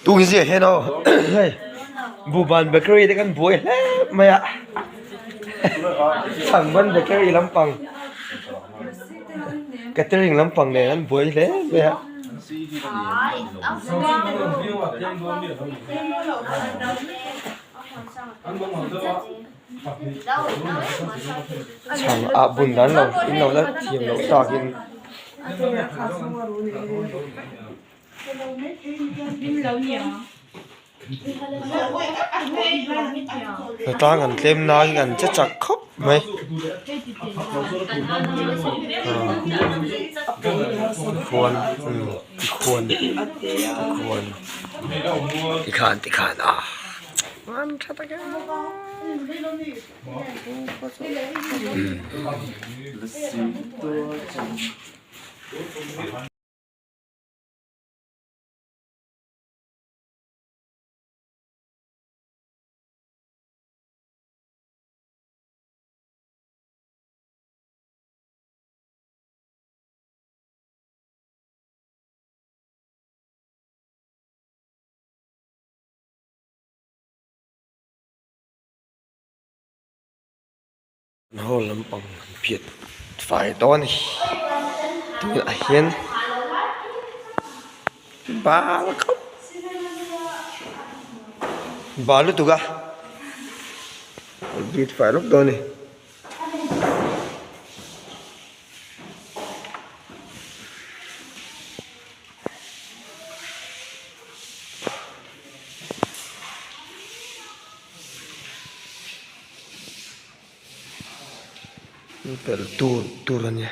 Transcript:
Tungin zia hian aw hei Buban bakery te kan buai hle mai a Chhangban bakery lampang catering lampang nen an buai hle mai a. Chhang ah bun dan lo in lo la thiam loh takin. Hnatlang an tlem nain an che chak khawp mai. Tikhuan tikhuan tikhuan tikhan tikhan a an tha tak e. Hall lampang an phiat fai dawn a ni tunah hian bal khawp bal lutuk a an phiat fai lawk dawn a ni. Pel tur tur a nia.